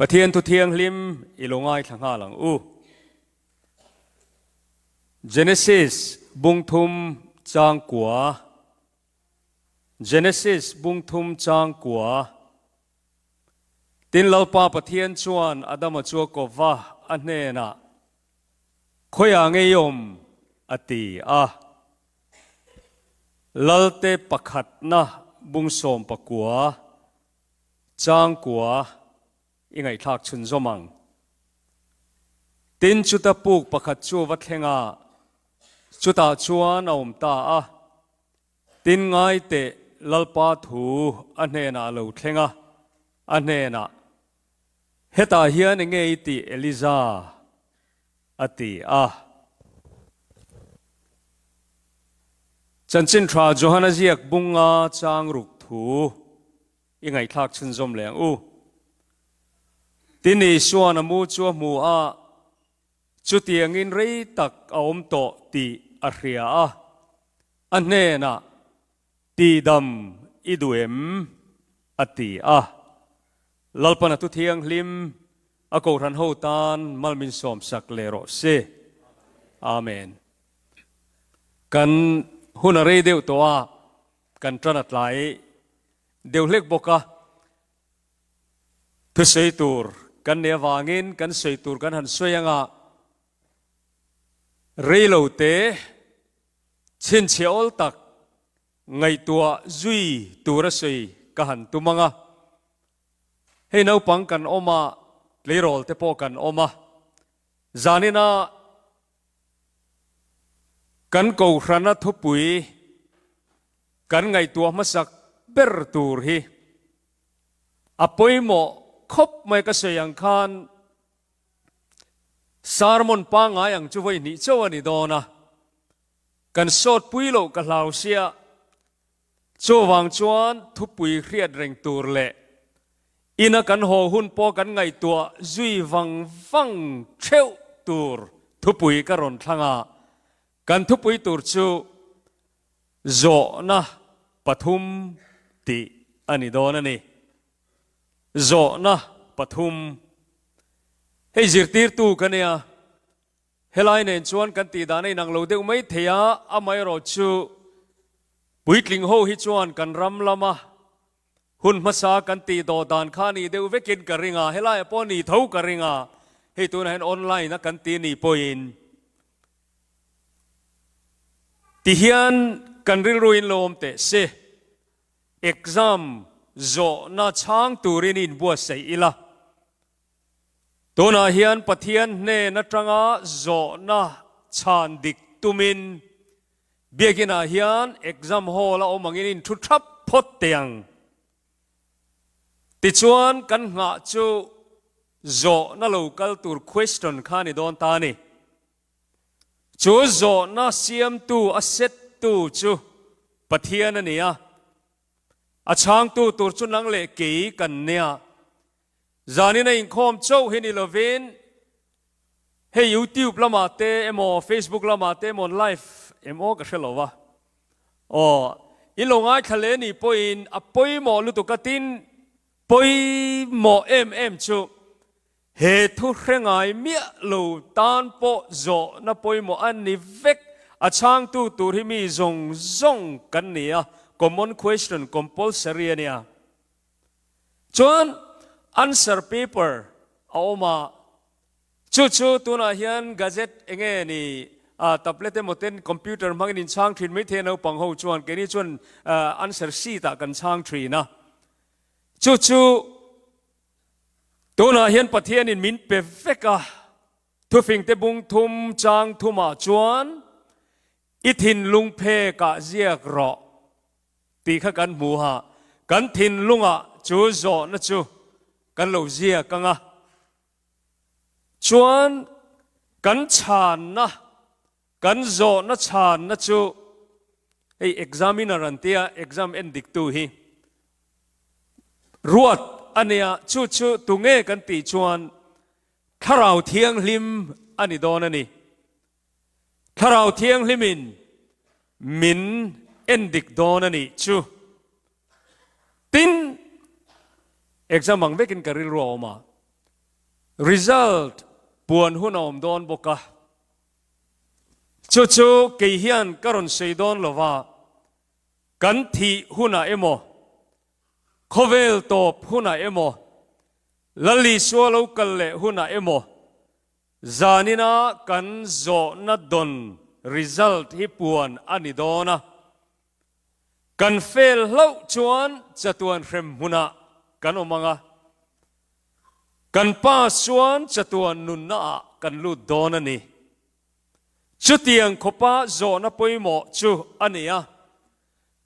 Pathian thu thianghlim i lo ngaithla nghal ang u. Genesis bung thum chang kua Genesis bung thum chang kua Tin Lalpa Pathian chuan Adama chu a ko va, a hnenah, Khawiah nge i awm? a ti a. Lalte pakhatna bung 19 changkua i ngaihthlak chhunzawm ang. Tin, chuta puk pakhat chu a va thleng a, chutah chuan a awm ta a. Tin, ngai teh Lalpa thu a hnenah a lo thleng a, a hnenah, Hetah hian enge i tih Eliza? a ti a. Chanchin tha Johana ziak bunga chang ruk thu i ngaihthlak chhunzawm leh ang u. Tin Isuan a mu chu a hmu a, chutiangin rei tak a awm tawh tih a hria a, a hnenah, Tihdam i duh em? a ti a. Lalpan a thu thianghlim a kohhran ho tan mal min sawmsak leh rawh se. Amen. Kan hun a rei deuh tawh a, kan tan a tlai deuh hlek bawk a. Thusawi tur kan nei avangin kan sawi tur kan han sawi anga rei lo te Chhinchhiah awl tak ngaihtuah zui tur a sawi ka han tum ang a. Hei naupang kan awm a, tleirawl te pawh kan awm a. Zanina kan Kohhrana thupui kan ngaihtuah hmasak ber tur hi a pawimawh khawp mai ka sawi ang khan Sermon pangngai ang chu vawi hnih chauh a ni dawn a, kan sawt pui loh ka hlau sia, chuvang chuan thupui hriat reng tur leh ina kan haw hun pawh kan ngaihtuah zui vang vang theuh tur thupui ka rawn thlang a, kan thupui tur chu zawhna pathum tih a ni dawn a ni. Zawhna pathum. Hei zirtirtu ka nia, helai nen chuan kan tih dan a inang lo deuh mai thei a, amaherawh chu puitling ho hi chuan kan ram lama hun hmasa kan tih dawh dan kha ni deuh vekin ka ring a, helaiah pawh ni tho ka ring a, hei tunah hian online a kan ti ni pawhin tihian kan rilruin lo awm teh se. Exam zawhna chhang turin i inbuatsaih ila. Tunah hian Pathian hnen atanga zawhna chhan dik tumin Biakinah hian exam hall a awm angin in thu thap phawt teh ang. Tichuan kan nghah chu zawhna lo kal tur question kha ni dawn ta a ni. Chu zawhna siamtu a settu chu Pathian a ni a, a chhangtu tur chu nang leh kei kan nia. Zanin a inkhawm chauh hi ni lovin hei YouTube lamah te emaw Facebook lamah te emaw live emaw ka hre lo va. Aw, in lo ngaithla leh nih pawhin a pawimawh lutuk a tin pawimawh em em chu He thu hre ngai miah lo tan pawh zawhna pawimawh a ni vek. A chhangtu tur hi mi zawng zawng kan ni a, common question compulsory a nia. Chuan answer paper a awm a, chu chu tunah hian gazette enge ni tablet emaw ten computer hmangin in chhang thin maithei a naupang ho chuan keini chuan answer sheet ah kan chhang thin a, chu chu Tunah hian Pathianin min pe vek a, thufingte bung thum chang thumah chuan i thinlung phekah ziak rawh tih kha kan hmu a, kan thinlungah chu zawhna chu kan lo ziak ang a, chuan kan chhanna, kan zawhna chhanna chu hei examiner an tia, exam en diktu hi Ruat a nia, chu chu tunge kan tih chuan Thlarau Thianghlim a ni dawn a ni. Thlarau Thianghlimin min en dik dawn a nih chu. Tin, exam ang vekin ka rilru a awm a. Result puan hun a awm dawn bawk a, chu chu kei hian ka rawn sawi dawn lo va, kan thih hunah emaw, khawvel tawp hunah emaw, Lal Isua lo kal leh hunah emaw, zanina kan zawhna dawn result hi puan a ni dawn a. Kan fail hlauh chuan chatuan hrem hmunah kan awm ang a, kan pass chuan chatuan nunnaah kan lut dawn a ni. Chutiang khawpa zawhna pawimawh chu a ni a.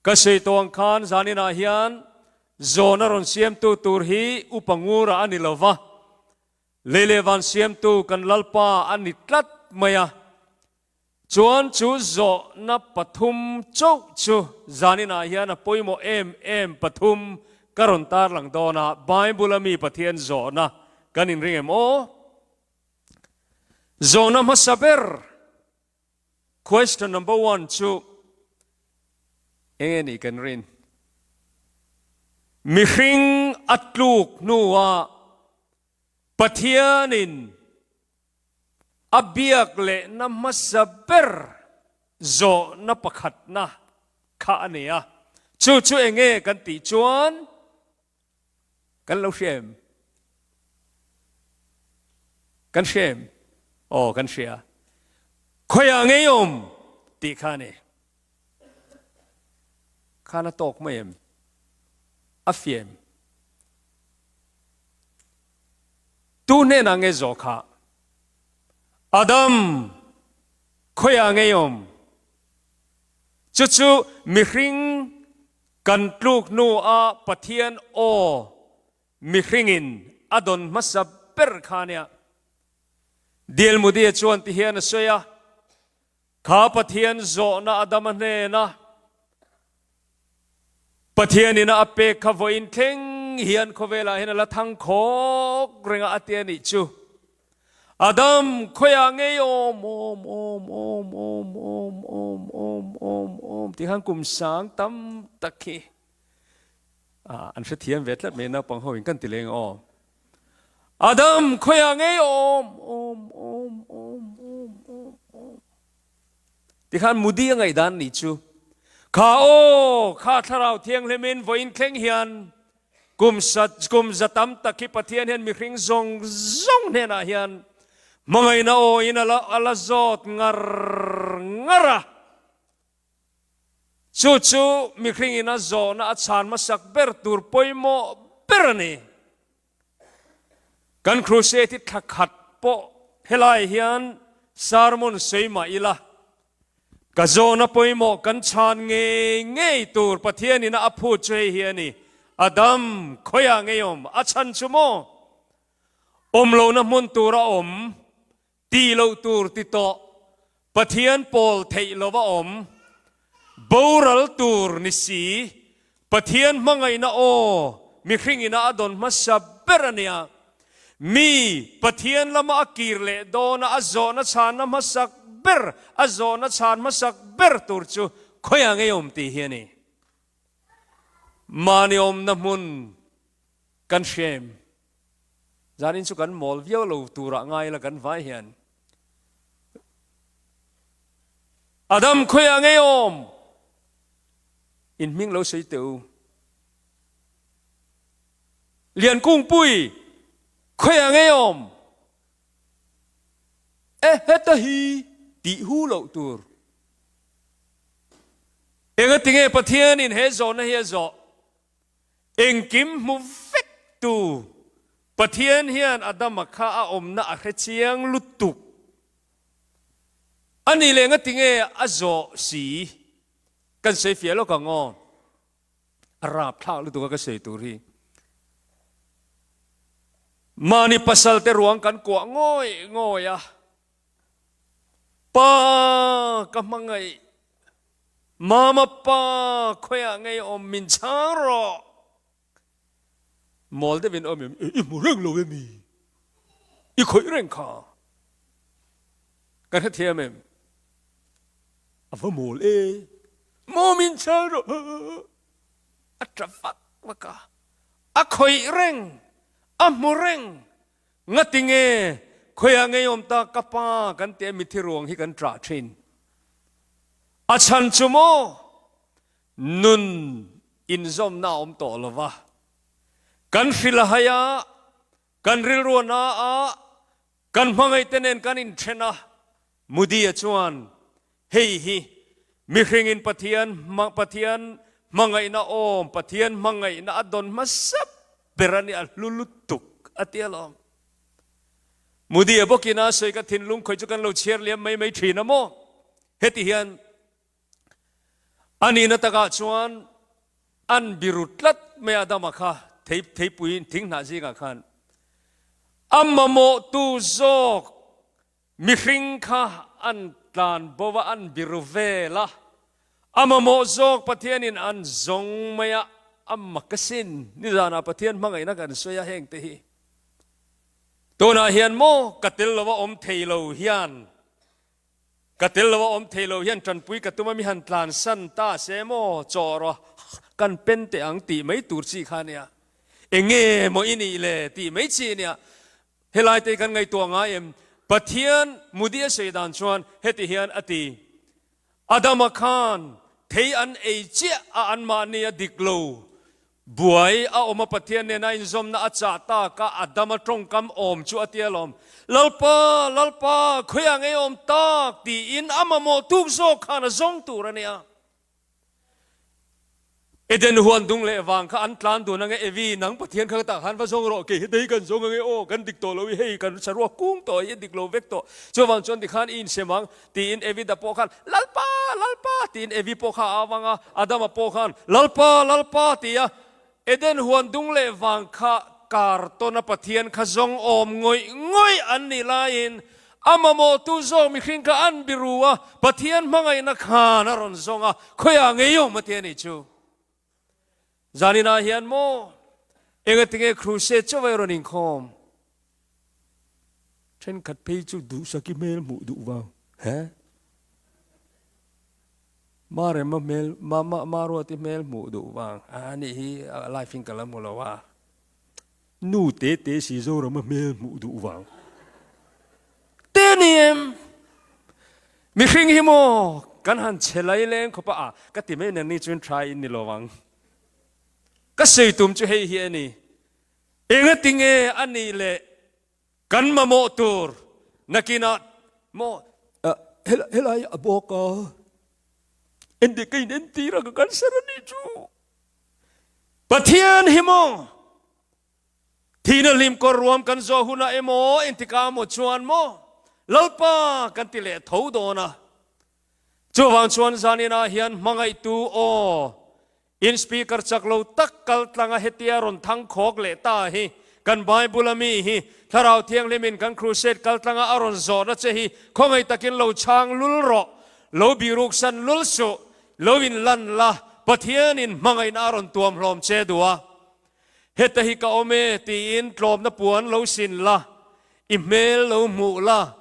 Ka sawi tawh ang khan zaninah hian zawhna rawn siamtu tur hi Upa Ngura a ni lo va, lei leh van siamtu kan Lalpa a ni tlat mai a. Chuan chu zawhna pathum chauh chu zaninah hian a pawimawh em em pathum ka rawn tarlang dawn a, Bible-a mi Pathian zawhna kan inring em aw? Zawhna hmasa ber, question number one, chu enge nih kan rin? Mihring a tluk hnuah Pathianin A biak lehna hmasa ber zawhna pakhatna kha a ni a, chu chu eng nge kan tih chuan kan lo hria em? Kan hria em? Aw, kan hria. Khawiah ngei awm tih kha a ni. Khan a tawk mai em? A fiah em? Tu hnenah nge zawh kha? Adam, khawiah nge i awm? Chu chu mihring kan tluk hnuah Pathian aw mihringin a dawn hmasa ber kha nia. Dil Mudia chuan tihian a sawi a, Kha Pathian zawhna Adama hnena Pathian ina a pek kha vawiin thleng hian khawvelah hian a la thang khawk reng a, a ti a nih chu. Adam, khawiah ngei awm, awm, awm, awm, awm, awm, awm, awm, awm, awm tih khan kum sang tam tak hi an hrethiam ve tlat mai naupang ho in kan ti leng aw. Adam, khawiah ngei awm, awm, awm, awm, awm, awm, awm. Tikhan Mudi a ngaihdan nih chu. Kha aw, kha Thlarau Thianghlimin vawiin thleng hian kum sa, kum za tam tak hi Pathian hian mihring zawng zawng hnenah hian hmangaihna aw in a la, a la zawt ngar ngar a. Chu chu mihringin a zawhna a chhan hmasak ber tur pawimawh ber a ni. Kan crusade hi thla khat pawh helai hian sermon sawi mah ila, ka zawhna pawimawh kan chhan ngei ngei tur Pathianin a phut chu hei hi a ni, Adam, khawiah ngei awm? A chhan chu maw? Awm lohna hmun tur a awm. Ti loh tur ti tawh, Pathian pawl theih lova awm, boral tur ni si, Pathian hmangaihna aw mihring ina a dawn hmasa ber a nia. Mi, Pathian lama a kir leh dawna a zawhna chhanna hmasak ber, a zawhna chhan hmasak ber tur chu khawiah ngei awm tih hi a ni. Mahni awmna hmun kan hria em? Zanin chu kan mawl viau lo turah ngai ila kan vai hian. Adam khawiah ngei awm? In hming lo sawi teh u. Liankungpui khawiah ngei awm? E heta hi tih hu loh tur. Engatinge Pathianin he zawhna hi a zawh? Engkim hmu vek tu Pathian hian Adama kha a awmna a hre chiang lutuk. A nih leh ngatinge a zawh si? Kan sawi fiah lawk ang aw. A rapthlak lutuk a ka sawi tur hi. Mahni pasal te ruang kan kuah ngawih ngawih a. Pa ka hmangaih Mama pa khawiah ngei awm min chhang rawh. Mawl deuh in awm em i hmu reng lo emi? I khawih reng kha. Kan hrethiam em? A va mawl e. Maw min chhang rawh. A tla vak vak a. A khawih reng, a hmu reng. Ngatinge khawiah ngei awm ta ka pa kan tia mithi ruang hi kan ṭah ṭhin. A chhan chu maw nun inzawmna a awm tawh lo va, kan hrilh a hai a, kan rilruana a, kan hmangaihte nen kan inṭhen a, Moody-a chuan hei hi mihringin Pathian Pathian hmangaihna awm, Pathian hmangaihna a dawn hmasa ber a ni, a hlu lutuk a ti alawm. Moody-a bawkin a sawi ka thinlung khawih chu kan lo chhiar liam mai mai thin a maw? Heti hian a nihna takah chuan an biru tlat mai a Adama kha thei theipui thinghnah zingah khan a mamawhtu zawk Mihring kha an tlan bo a, an biru vel a, a mamawh zawk Pathianin an zawng mai a, a mak asin. Nizanah Pathian hmangaihna kan sawi a hengte hi. Tunah hian maw ka tel lova awm thei lo hian, ka tel lova awm thei lo hian tanpui ka tum a, mi han tlansan ta se maw chaw rawh kan pen teh ang tih mai tur chi kha ania. Enge maw i nih le tih mai chi ania. Helai te kan ngaihtuah ngai em? Pathian Mudi a sawi dan chuan heti hian a ti, Adama khan thei an ei chiah a anmahni a dik lo, buai a awm a Pathian nena inzawmna a chah tak a Adama tawngkam awm chu a ti alawm, Lalpa, Lalpa, khawiah ngei awm tak? tiin a mamawh tuk zawk khan a zawng tur a nia. Eden huan dung leh vang kha an tlan dun ange Evi, nang Pathian kha tah khan va zawng rawh, kei hi dei kan zawng ange aw, kan dik tawh lo i hei kan saruak kung tawh hi a dik lo vek tawh, chuvang chuan tikhan i insem ang tiin Evi da pawh khan Lalpa, Lalpa tiin Evi pawh kha a au vang a, Adama pawh khan Lalpa, Lalpa ti a Eden huan dung leh vang kha kar tawn a Pathian kha zawng awm ngawih ngawih an nih laiin a mamawhtu zawk mihring kha an biru a, Pathian hmangaihna khan a rawn zawng a, khawiah ngei awm a ti a nih chu. Zaninah hian maw engatinge crusade chauh a rawn inkhawm? Thenkhat phei chu duhsaki hmel hmuh duh vang he? Marema hmel, Maruati hmel hmuh duh vang a nih hi a life in ka la hmu lo a. Nu te te si Zorama hmel hmuh duh vang te ni em? Mihring hi maw kan han che lai leng khawp a, ka ti mai nang ni chuan tha in ni lo ang. Ka sawi tum chu hei hi a ni. Engatinge a nih leh Kan mamawh tur nakinah maw helai a bawk a, engtik ka inentir ang ka cancer a nih chu. Pathian hi maw thihna hlim kawr ruam kan zawh hunah emaw engtikah maw chuan maw Lalpa kan ti leh tho dawn a. Chuvang chuan zaninah hian hmangaihtu aw In speaker chak lo tak kal tlang a hetia rawn thang khawk leh ta hi kan Bible a mi hi Thlarau Thianghlim in kan crusade kal tlang a a rawn zawhna che hi khawngaih takin lo chhang lul rawh, lo biruk san lul suh, lo in lan la Pathian in hmangaihna a rawn tuam hlawm che duh a. Heta hi ka awm e tiin tlawmna puan lo sin la, i hmel lo hmuh la,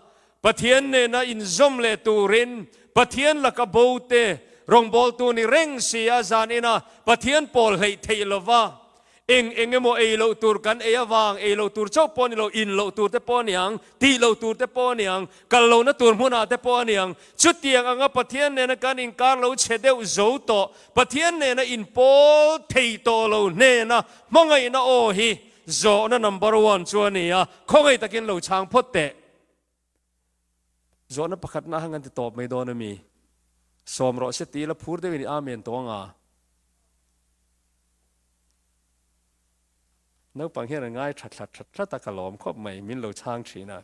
Pathian nena inzawm leh turin Pathian laka bo te rawngbawltu ni reng si a zan ina Pathian pawl hleih theih lova eng eng emaw ei loh tur kan ei avang ei loh tur chauh pawh a ni lo, in loh tur te pawh a ni ang, tih loh tur te pawh a ni ang, kal lohna tur hmunah te pawh a ni ang. Chutiang anga Pathian nena kan inkar lo chhe deuh zo tawh, Pathian nena inpawl thei tawh lo hnena hmangaihna aw hi zawhna number one chu a ni a, khawngaih takin lo chhang phawt teh. Zawhna pakhatna hang an ti tawp mai dawn a mi? Sawm rawh se tih ila phur deuhin i amen tawh anga. Naupang hian an ngai tha thlat thlat thlat a, ka lawm khawp mai, min lo chhang thin a.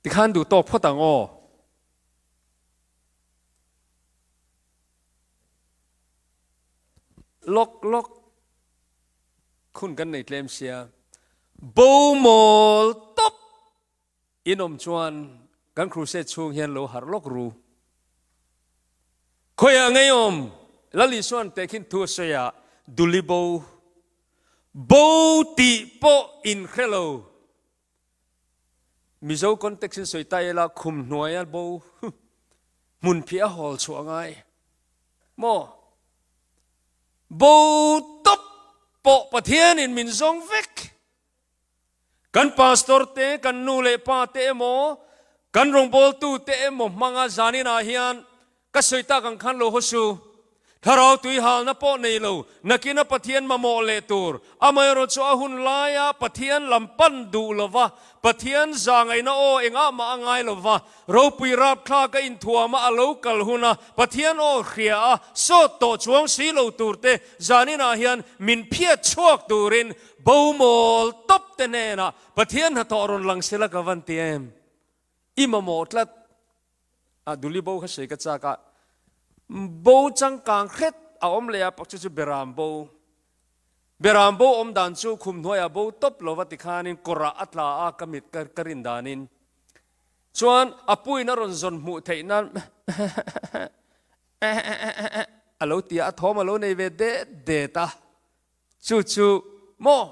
Tikhan duh tawk phawt ang aw. Lawk lawk khun kan nei tlem sia. Bo mawl tawp in awm chuan kan crusade chhung hian lo harh lawk ru. Khawiah ngei awm Lal Isuan tehkhin thu a sawi ah Duli bo bo tih pawh in hre lo. Mizo context in sawi ta ila khum hnuaia bo hmun phiah a hawl chhuah ngai maw? Bo tawp! pawh Pathianin min zawng vek. Kan pastor te, kan nu leh pa te emaw, kan rawngbawltu te emaw hmanga zaninah hian ka sawi tak ang khan lo haw su. Thlarau tui halna pawh nei lo, nakina Pathian mamawh leh tur, amaherawh chu a hun laia Pathian lam pan duh lova, Pathian zahngaihna aw engah mah a ngai lova, ropui rapthlak a inthuama a lo kal huna Pathian aw hria a sawt tawh chuang si lo turte zaninah hian min phiat chhuak turin Bo mawl tawp te hnenah Pathian hnathawh rawn lang sela ka van ti em? I mamawh tlat a, Duli bo kha sawi ka chak a, bo changkang hret a awm leh a, chu chu Beram bo. Beram bo awm dan chu khum hnuaiah bo tawp lova tikhanin kawrah a tla a, ka mit ka rin danin. Chuan a puiin a rawn zawn hmuh theih nan a lo ti a, a thawm a lo nei ve det det a. Chu chu maw?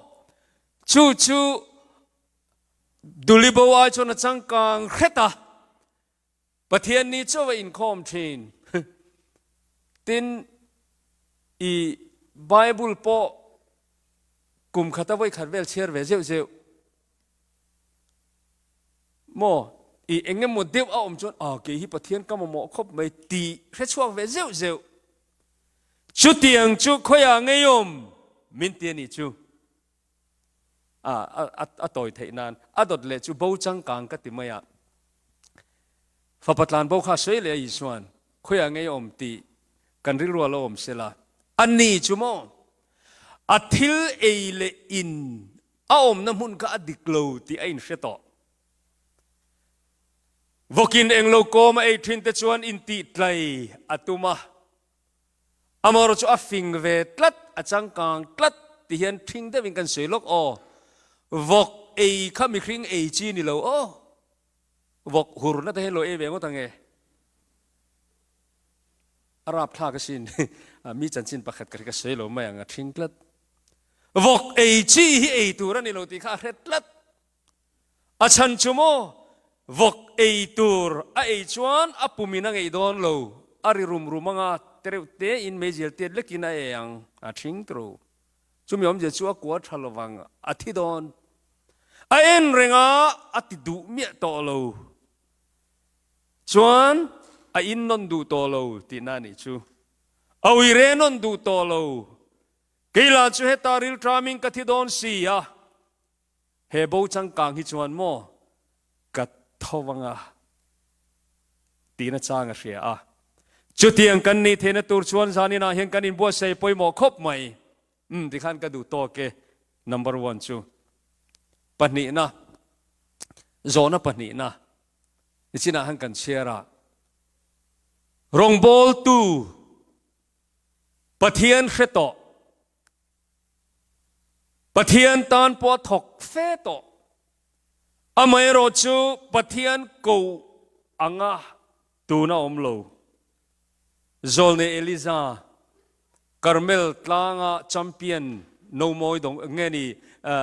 Chu chu Duli bo ai chuan a changkang hret a, Pathian ni chauh a inkhawm thin. Tin, i Bible pawh kum khata vawi khat vel chhiar ve zeuh zeuh. Maw? I eng emaw deuh a awm chuan, ah kei hi Pathian ka mamawh khawp mai tih hrechhuak ve zeuh zeuh. Chutiang chu khawiah ngeiawm min ti a nih chu. A, a, a tawi theih nan a dawt leh chu bo changkang ka ti mai a. Fapa tlan bo kha sawi leh a Isuan khawiah ngeiawm tih kan rilru a lo awm sela. A ni chu maw? A thil ei leh in a awmna hmun kha a dik lo tih a inhre tawh. Vawkin englo kawm a ei thin te chuan intihtlai a tum a, amaherawh chu a fing ve tlat, a changkang tlat ti hian thing deuhin kan sawi lawk aw. Vawk ei kha mihring ei chi ni lo aw. Vawk hurna te hian lo ei ve ngawt ang e. A rapthlak asin, mi chanchin pakhat ka hre ka sawi lo mai ang a thing tlat. Vawk ei chi hi ei tur a ni lo tih kha a hre tlat. A chhan chu maw, vawk ei tur a ei chuan a pumin a ngeih dawn lo, a ri rum rum anga tereuh tein meizial tiat lekin a ei ang, a thing tru. Chumi awmzia chu a kua tha lovang, a thi dawn. A en reng a, a ti duh miah tawh lo. Chuan a in nawn duh tawh lo tihna a nih chu. A uire nawn duh tawh lo. Kei lah chu heta rilṭamin ka thi dawn si a. He bo changkang hi chuan maw ka tho anga tiin a chang a hria a. Chutiang kan nih theihna tur chuan zaninah hian kan inbuatsaih pawimawh khawp mai. Umm tikhan ka duh tawk e, number one chu. Pahnihna, zawhna pahnihna nichinah khan kan chhiar a, rawngbawltu Pathian hre tawh, Pathian tan pawh a thawk fe tawh. Amaherawh chu Pathian ko anga tuna awm lo. Zawlne Eliza, Karmel tlanga champion no mawi dawng nge ni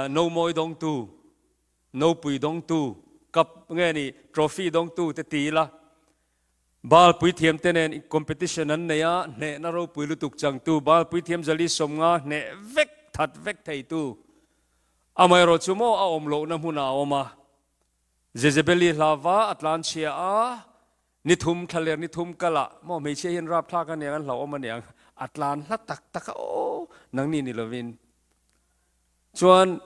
no mawi dawngtu, nopui dawngtu, cup nge ni trophy dawngtu te ti ila, Bal puithiam te nen competition an nei a, hnehna ropui lutuk changtu bal puithiam Zali 50 hneh vek that vek theitu. Amaherawh chu maw a awm lohna hmunah a awm a, Jezebeli hlava a tlanchhia a, ni thum thlaler ni thum kalah maw hmeichhia hian rapthlak a niang an hlauhawm a niang a tlan hla tak tak a aw nangni ni lovin chuan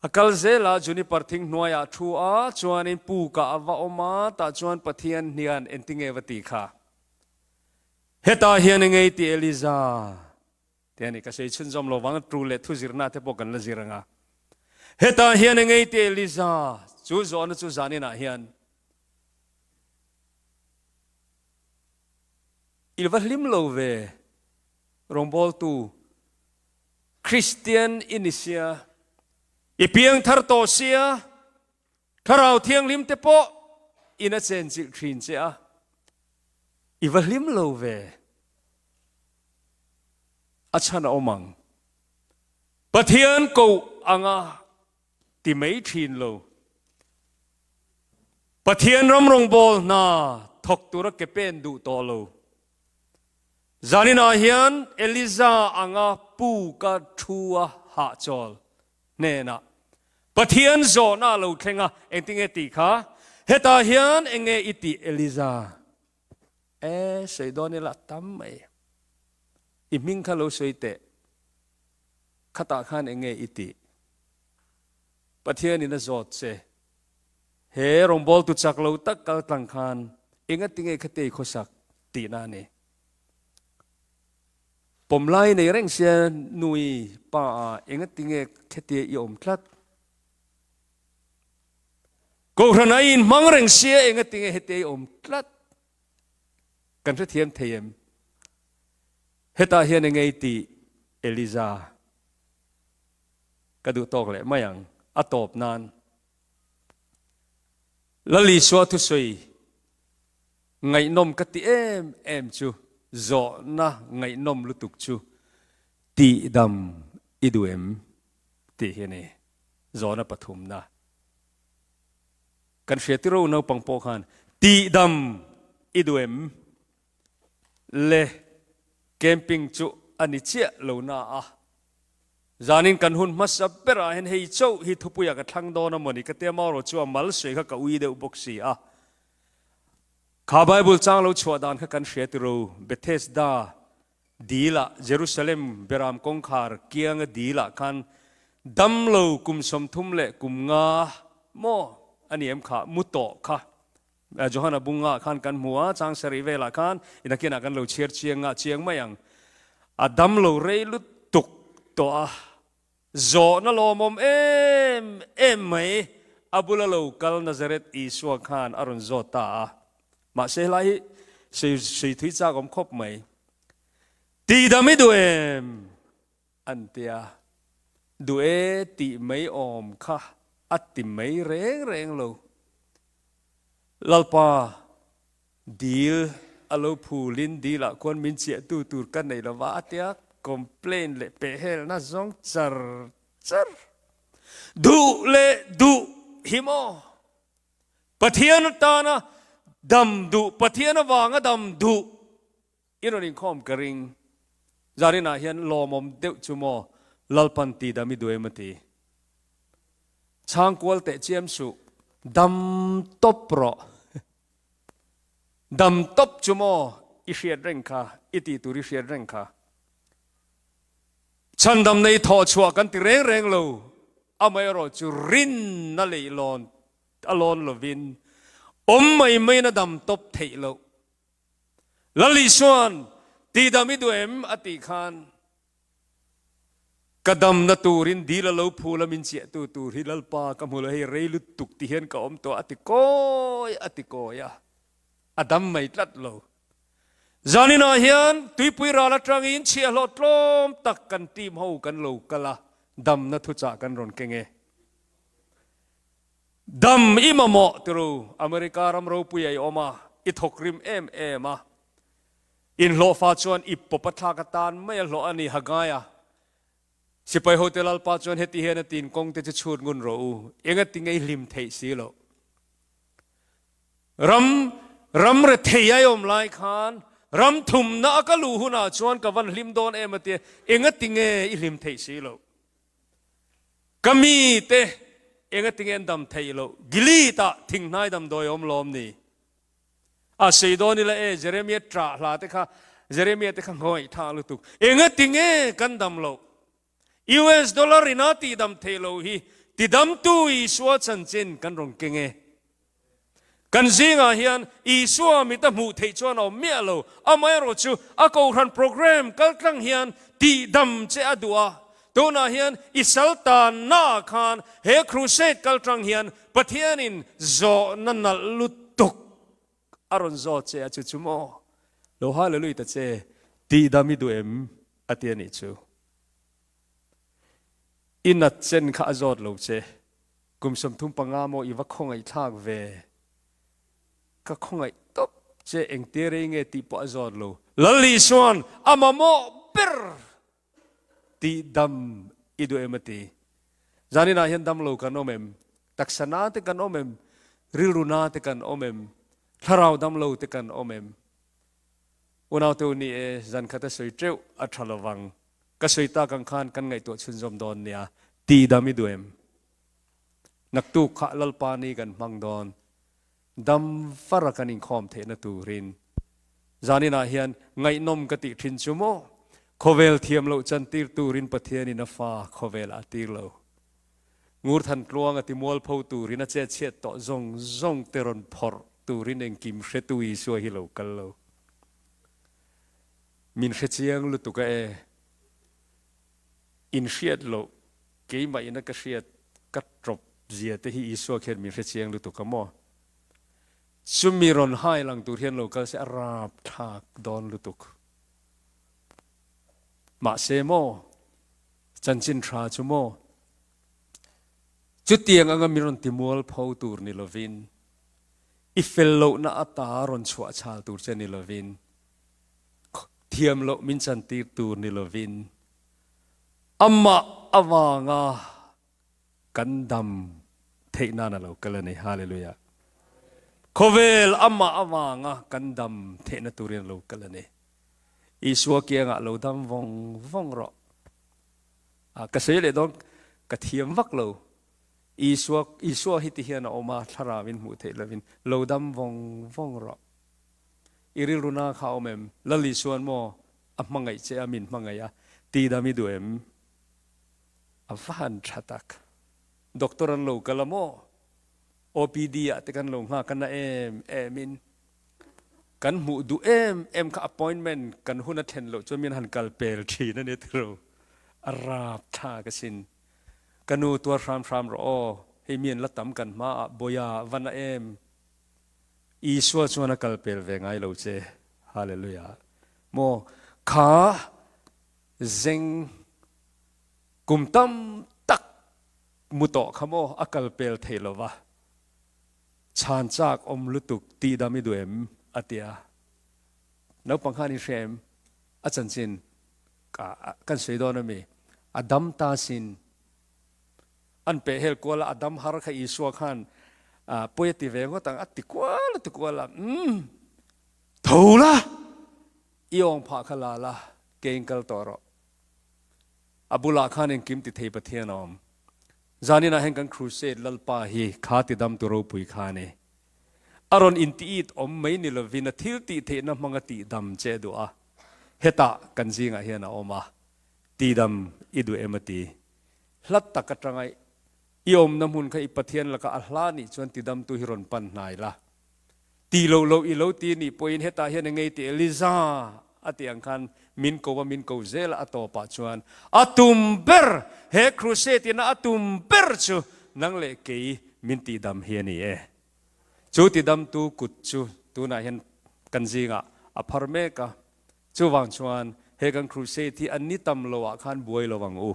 A kal zel a, Juniper thing hnuaiah a thu a, chuanin pukah a va awm a, tah chuan Pathian hian engtinge va ti kha? Hetah hian eng ei ti Eliza? Ti a ni, ka sawi chhunzawm lo vang, tu leh thu zirna te pawh kan la zir ang a. Hetah hian eng ei ti Eliza? Chu zawhna chu zaninah hian i va hlim lo ve, rawngbawltu. Kristian i ni sia, i piangthar tawh sia, Thlarau Thianghlim te pawh in a chenchilh thin che a, i va hlim lo ve. A chhan a awm ang. Pathian koh anga ti mai thin lo. Pathian ram rawngbâwl hna thawk tura ke pen duh tawh lo. Zaninah hian Eliza anga puka thu a hahchawl hnenah Pathian zawhna a lo thleng a, engtinge tih kha? Hetah hian enge i tih Eliza? E, sawi dawn ila tam mai. I hming kha lo sawi teh. Khatah khan enge i tih? Pathianin a zawt che. He rawngbawltu chak lo tak kal tlang khan engatinge khatei khawsak tihna a ni. Pawm lai nei reng sia nui pa a engatinge khetia i awm tlat? Kohhran a i inhmang reng sia engatinge hetia i awm tlat? Kan hrethiam thei em? Hetah hian enge i tih Eliza? Ka duh tawk leh mai ang a tawp nan. Lal Isua thusawi Ngaihnawm ka ti em em chu zawhna ngaihnawm lutuk chu tihdam i duh em tih hi a ni. Zawhna pathumna kan hria tiro naupang pawh khan tihdam i duh em le camping chu a ni chiah lo na a. Zanin kan hun hmasa berah hian hei chauh hi thupuiah ka thlang dawn a mawni ka tia marawh chu a mal sawi kha ka ui deuh bawk si a. Kha Bible chang lo chhuah dan kha kan hria tiro, Bethesda dilah, Jerusalem beram kawngkhar kianga dilah khan damlo kum 30 leh kum nga maw a ni em kha mu tawh kha Johana bunga khan kan hmu a, chang sarih velah khan inakinah kan lo chhiar chiang nga chiang mai ang. A damlo rei lutuk tawh a. Zawhna lawmawm em em mai a bula lo kal Nazareth Isua khan a rawn zawt ta a. Mahse helai hi sawi thui chak awm khawp mai. Tihdam i duh em? an ti a. Duh e tih mai awm kha a ti mai reng reng lo. Lalpa Dil a lo phulin dilah khuan min chiahtu tur ka nei lova a tia complain leh pehhelna zawng char char. Duh leh duh hi maw? Pathian atana dam duh, Pathian avanga dam duh i rawn inkhawm ka ring. Zarinah hian lawmawm deuh chu maw Lalpan ti dam i duh em a ti. Chhangkual teh chiam suh, dam tawp rawh. Dam tawp chu maw i hriat reng kha, i tih tur i hriat reng kha. Chhandam nei thawh chhuah kan ti reng reng lo, amaherawh chu rinna leihlawn a lawn lovin awm mai maiin a dam tawp theih loh. Lal Isua'n tihdam i duh em a tih khan Ka damna turin dil a lo phul a min chiahtu tur hi Lalpa ka hmu lo hei rei lutuk ti hian ka awm tawh a ti kawi a ti kawi a, a dam mai tlat lo. Zaninah hian tuipui ral atangin chhiahhlawh tlawm tak kan team ho kan lo kal a, damna thuchah kan rawn keng e. Dam i mamawh tiru America ram ropui a i awm a, i thawkrim em em a, Inhlawhfa chuan i pawp a thlak atan mai a hlawh a ni Hagaia. Sipai hote Lalpa chuan heti hian a tin kawng te chu chhut ngun rawh u, eng a ti ngei hlim theih si loh. Ram ram rethei ai awm lai khan ram thumna a ka luh hunah chuan ka van hlim dawn em a tia, eng a ti nge i hlim theih si loh. Ka mi te eng a ti nge an dam theih loh, Gilead ah thinghnai damdawi a awm lawm ni. A sei dawn ila e, Jeremia ṭah hla te kha, Jeremia te kha ngawih tha lutuk. Engati nge kan dam loh? US dollar in a tihdam theih loh hi tidamtu Isua chanchin kan rawn keng e. Kan zingah hian Isua mit a hmuh theih chuan a awm miah lo. Amaherawh chu a kohhran program kaltlang hian tihdam che a duh a. Tunah hian i sal tannaah khan he crusade kaltlang hian Pathianin zawhna nalh lutuk a rawn zawt che a, chu chu maw? Lo hallelujah ta che, tihdam i duh em? a ti a nih chu. I nat chen kha a zawt lo che, kum 35 maw i va khawngaihthlak ve? Ka khawngaih tawp che, engtia rei nge tih pawh a zawt lo. Lal Isua'n a mamawh ber Tih dam i duh em a ti. Zaninah hian dam lo kan awm em? Taksa na te kan awm em? Rilru na te kan awm em? Thlarau dam lo te kan awm em? Unaute u ni e, zan khat a sawi teuh a tha lovang. Ka sawi tak ang khan kan ngaihtuah chhunzawm dawn nia. Tihdam i duh em? Naktuk kha Lalpa ni kan hmang dawn. Dam fara kan inkhawm theihna turin. Zaninah hian ngaihnawm ka tih thin chu maw? Khawvel thiam loh chantir turin Pathianin a fa khawvelah a tir lo. Ngurthan tluang a ti mualpho turin a chetchhiat tawh zawng zawng te rawn phawrh turin engkim hretu Isua hi lo kal lo. Min hre chiang lutuk a e. In hriat loh, keimah ina ka hriat ka tawp zia te hi Isua khian min hre chiang lutuk a maw? Chumi rawn hai lang tur hian lo kal se a rap thlak dawn lutuk. Mahse maw, chanchin tha chu maw, chutiang anga min rawn ti mualpho tur ni lovin, i fel lohna ata rawn chhuah chhal tur che ni lovin, thiam loh min chantir tur ni lovin, amah avanga kan dam theih nan a lo kal a ni. Hallelujah. Khawvel amah avanga kan dam theihna turin a lo kal a ni. Isua kiangah lo dam vawng vawng rawh. A ka sawi leh dawn ka thiam vak lo. Isua Isua hi ti hian a awm a, thlarau in hmuh theih lovin lo dam vawng vawng rawh. I rilru na kha a awm em? Lal Isuan maw a hmangaih che a, min hmangaih a, tidam i duh em? A va han tha tak. Doctor an lo kal a maw? OPD ah te kan lo nghak a na em em in kan hmuh duh em em kha appointment kan hun a thlen loh chuan min han kal pel thin a ni tiro. A rap thlak asin. Ka nu tuar hram hram rawh aw, hei mi an la tam kan hma ah Bawia va na em. Isua chuan a kal pel ve ngai lo che. Hallelujah. Maw kha zeng kum tam tak mu tawh kha maw a kal pel thei lo va, chhan chak awm lutuk tihdam i duh em? a ti a. Naupang khan i hre em? A chanchin kan sawi dawn a mi? A dam ta sin. An peh hel kual a, a dam har kha Isua khan pawi a ti ve ngawt ang, a ti kual a ti kual a, umm tho la, i awng phah kha la la, keiin kal tawh rawh. A bulah khan engkim ti thei Pathian a awm. Zaninah hian kan Crusade Lalpa hi kha tidamtu ropui kha a ni. A rawn intiit awm mai ni lovin a thil tih theihna hmanga tihdam che a duh a. Hetah kan zingah hian a awm a, tidam i duh em a ti. Hlat tak atanga i awmna hmun kha i Pathian lakah a hla nih chuan tidamtu hi rawn pan hnai la. Ti lo lo i lo ti nih pawhin hetah hian eng ngei ti Eliza a tih ang khan min ko a min ko zel a tawpah chuan a tum ber he crusade ina a tum ber chu nang leh kei min tihdam hi a ni e. Chu tidamtu kut chu tunah hian kan zingah a phar mek a, chuvang chuan he kan crusade hi a ni tam lo ah khan buai lo ang u.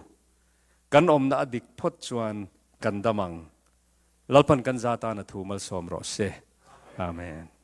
Kan awmna a dik phawt chuan kan dam ang. Lalpan kan za tan a thu malsawm rawh se. Amen.